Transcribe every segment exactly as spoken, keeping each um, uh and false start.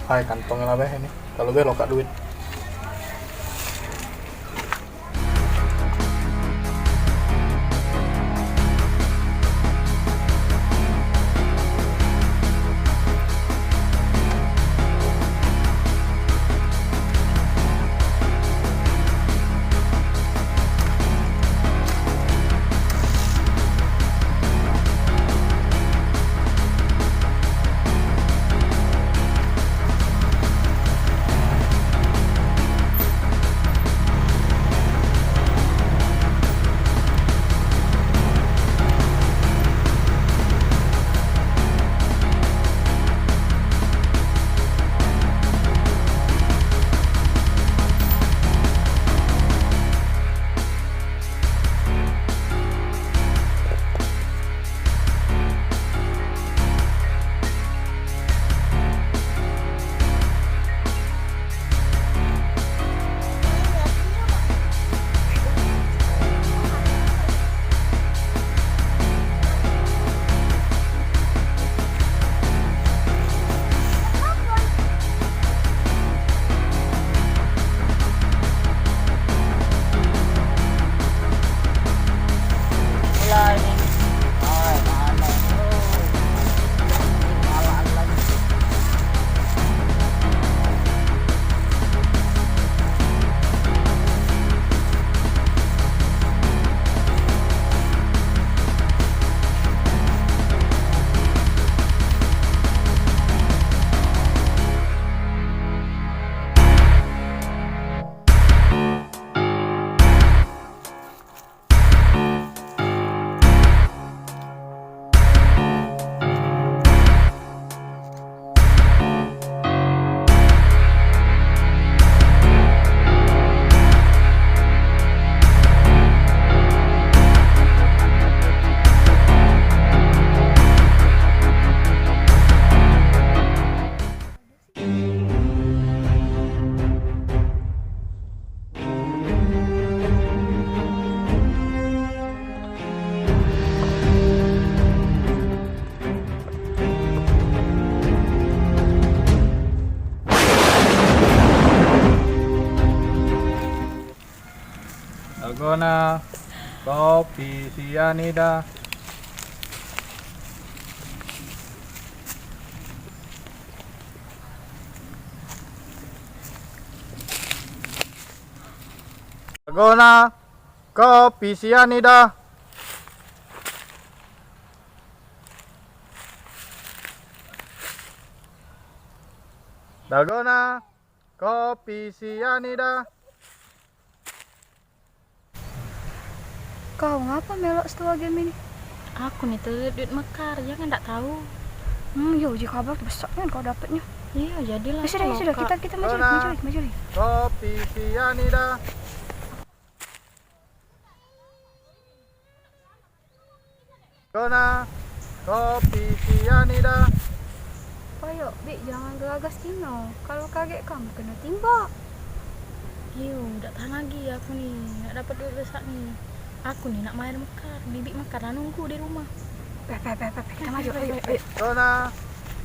Hai, kantong lah beh ini. Kalau beh lokak duit. Dalgona, kopi, sianida. Dalgona, kopi, sianida. Dalgona, kopi, sianida. Kau ngapa melok setua game ini? Aku ni telit duit mekar, jangan dak tahu. Hmm, yo, uji kabar tu besak kan kau dapatnya. Iya, jadilah. Ya sudah, ya sudah, kita kita maju, maju, maju. Kopi sianida. Kona, kopi sianida. Payo, Bik, jangan geragas tino. Kalau kagek kamu kena timbak. Iyo, dak tahan lagi aku ni. Nak dapat duit besak ni. Aku ni nak main mekar. Bibik mekar lah nunggu di rumah. Peh, peh, peh, peh, peh. Kita maju. Ayo, ayo. Kona,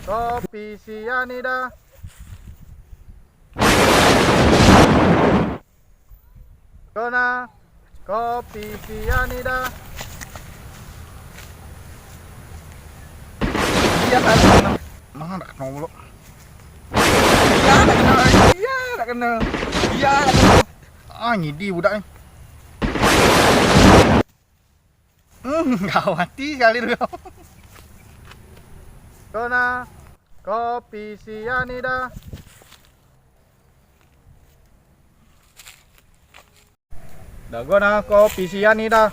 kopi sianida. Kona, kopi sianida. Iya kan, kena. Mana dak kena mulu. Iya dak kena. Iya dak kena. Iya dak kena. Ah, ngidi budak ni. Hmm, kau mati sekali tu. Kona, kopi sianida. Dalgona, kopi sianida.